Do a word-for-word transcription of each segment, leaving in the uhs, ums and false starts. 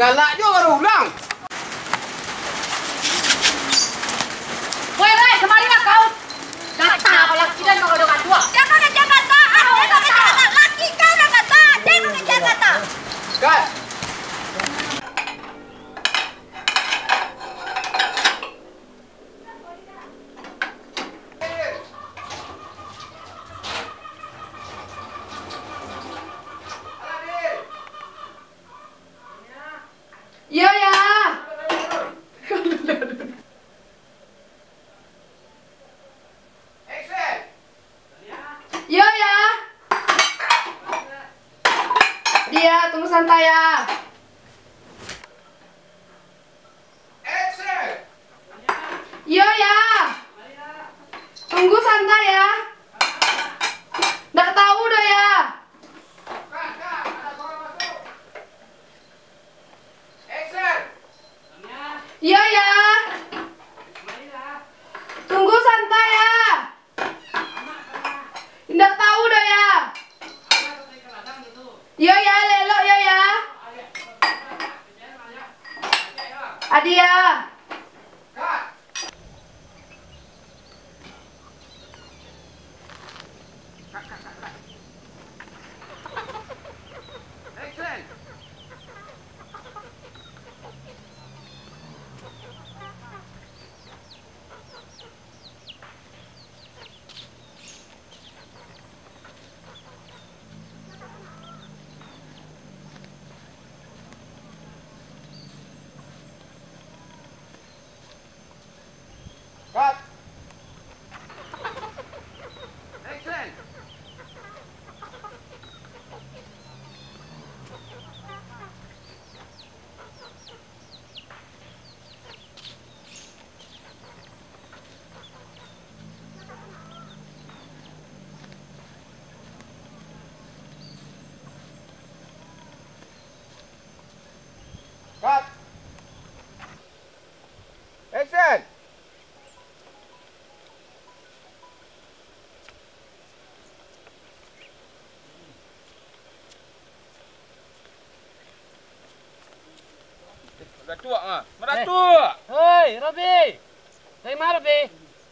Galak juo baru ulang. Woi, woi, kamarilah kau. Gata kau laki den kau doh kaduo. Jangan kau kecek gata. Ah, jangan kau kecek gata. Laki kau lah gata. Jangan kau kecek gata. Cut. Iyo, Yah. Iyo, Yah. Diya, tunggu santai, Yah. Iyo, Yah. Tunggu santai, Yah. Ndak tahu doh, Yah. Iyo, Yah. Tunggu santai, Yah. Indak tahu doh, Yah. Iyo, Yah, elok-elok yo, Yah. Adi, Yah. Cut. Action. Cut. Action. Madatuak, ah. Madatuak. Eh. Hoi, Robi. Dari ma, Robi?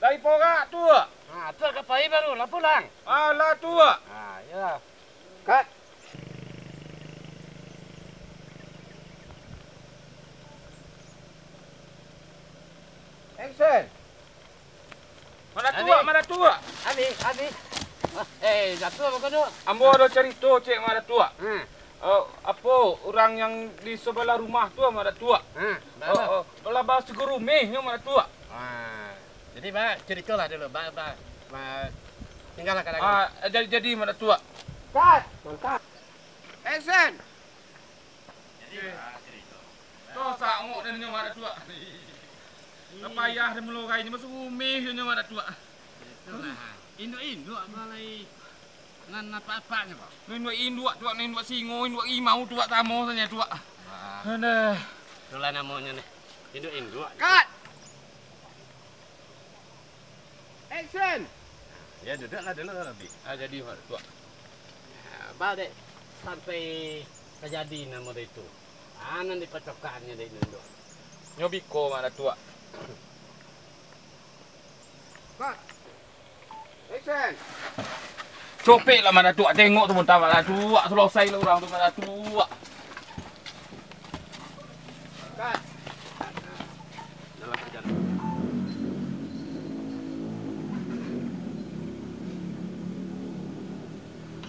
Dari Porak tu. Ah, tu ka pai baru lah pulang. Alah tu. Ah, yo. Cut. Action. Madatuak, Madatuak. Abi, Abi. Ah, eh, Datuak, baa ko tu? Ambo ado carito, cek Madatuak. Hmm. Eh, apo, urang yang di sabalah rumah tu, Madatuak. Hmm, baa, eh, baa? Eh, balah basegurumeh nyo, Madatuak. Ah, jadi, baa, caritolah dulu, baa, baa, baa, tinggalah kadang. Ah, jadi, jadi, Madatuak. Cut. Mantap. Action. Jadi, baa, carito. Toh sangok den nyo, Madatuak. Lah payah den malurai nyo, masuak rumeh nyo, Madatuak. Itulah. Induak-induak apo lai nan apak-apaknyo, Pak? Induak-induak, Tuak, induak singo, induak rimau, Tuak, samo sajo, Tuak. Wah. Aduh. Itulah namonyo nih, induak-induak. Cut! Action! Yo, duduaklah dulu, Robi. Ah, jadi, Madatuak. Yo, baa dek sampai tajadi nan model itu. Ah, nan dipacokannyo dek induak-induak. Nyo biko, Madatuak. Cut. Action. Copeklah, Madatuak, tengok tu, Madatuak, salosailah urang tu, Madatuak. Cut. Dalam kerjaan.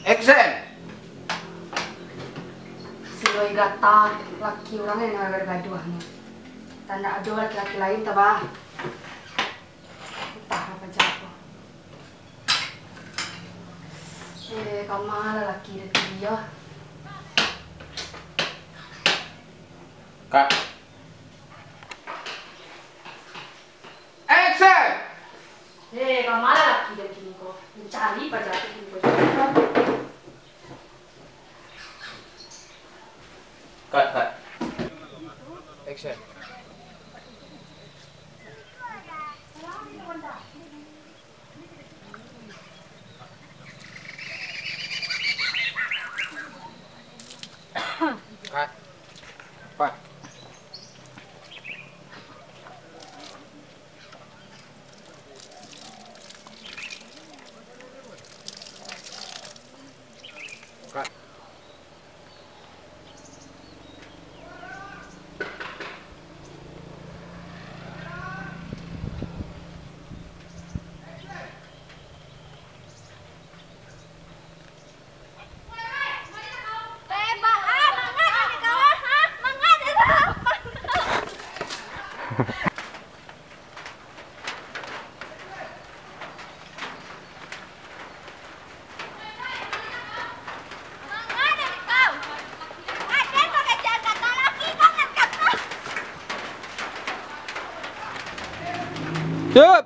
Action. Si Roy gata, laki urang nan bagaduah ni. Tandak ado laki-laki lain, tabah. Antah apo jago. Eh, kama lah laki den tu yo. Cut. Action! Eh, kama lah laki den kini ko. Mancari paja tu kini ko. Cut, cut. Action. Cut. Pat. Siap.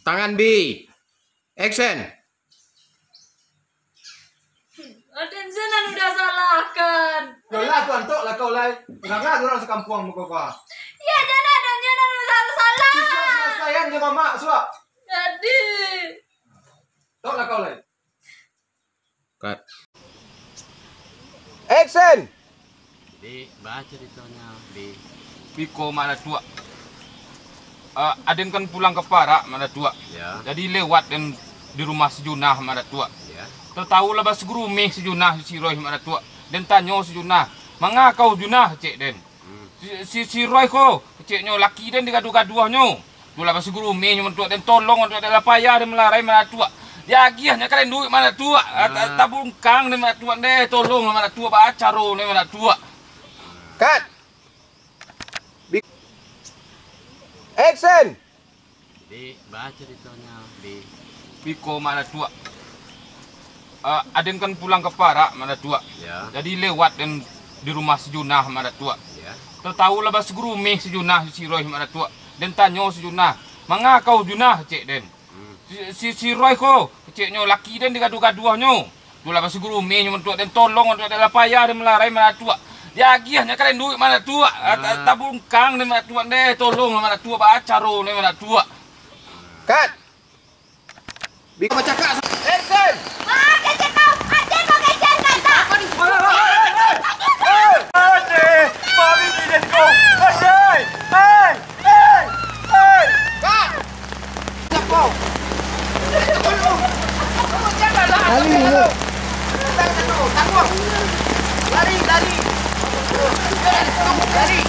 Tangan, Bi. Action. Aden se nan udah salahkan. Yolah, tu antok lah kau lai. Nganga urang sakampuang muko kau. Ya, jan Aden se nan udah salah. Sudah selesaian jo mamak, sudah. Jadi. Tok lah kau lai. Cut. Action! Dek, baa caritonyo, Dek? Biko, Mak Datuak. Ah, aden kan pulang ka parak, Mak Datuak. Ya. Jadi lewat den di rumah si Junah, Mak Datuak. Ya. Tau-tau lah basigurumih si Junah jo si Roy, Mak Datuak. Den tanyo si Junah, "Manga kau, Junah?" kecek den. Si, si, si Roy ko, keceknyo, laki den digaduah-gaduahnyo. Tu lah basigurumih nyo, Mak Datuak, den tolong, Mak Datuak, lah payah den malarai, Mak Datuak. Diagiahnyo ka den duit, Mak Datuak. Ah, ta-, tabungkang den, Mak Datuak, deh, tolong, Mak Datuak, baa caro ni, Mak Datuak. Cut. Bi-, action. Dek, baa caritonyo, Dek? Biko, Mak Datuak. Ah, aden kan pulang ka parak, Mak Datuak. Ya. Jadi lewat den di rumah si Junah, Mak Datuak. Ya. Tau-tau lah basigurumih si Junah jo si Roy, Mak Datuak. Den tanyo si Junah, "Manga kau, Junah?" kecek den. Hmm. Si, si, si Roy ko, keceknyo, laki den digaduah-gaduahnyo. Tu lah basigurumih nyo, Mak Datuak, den tolong, Mak Datuak, lah payah den malarai, Mak Datuak. Diagiahnyo ka den duit, Mak Datuak. Ah, ta-, tabungkang den, Mak Datuak, deh, tolong, Mak Datuak, baa caro ni, Mak Datuak. Cut. Biko bacakak. Action. Wah, kecek kau. Aceh kau kecek kata. Apa ni? Wah, wah, wah, wah, wah. Aceh, mami ni kau. Aceh. Hei. Hei! Hei! Kak! Siapa? Lari dulu. Lari, lari. Lari.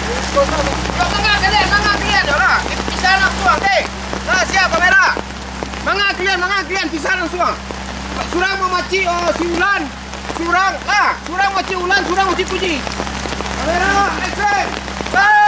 Manga kalian, manga kalian, orang. Pisah langsung, deh. Nah, siap kamera. Manga kalian, manga kalian, pisah langsung. Surang mamacik, oh, si Ulan. Surang, lah, surang mamacik Ulan, surang mamacik Puji. Kamera, action. Hei!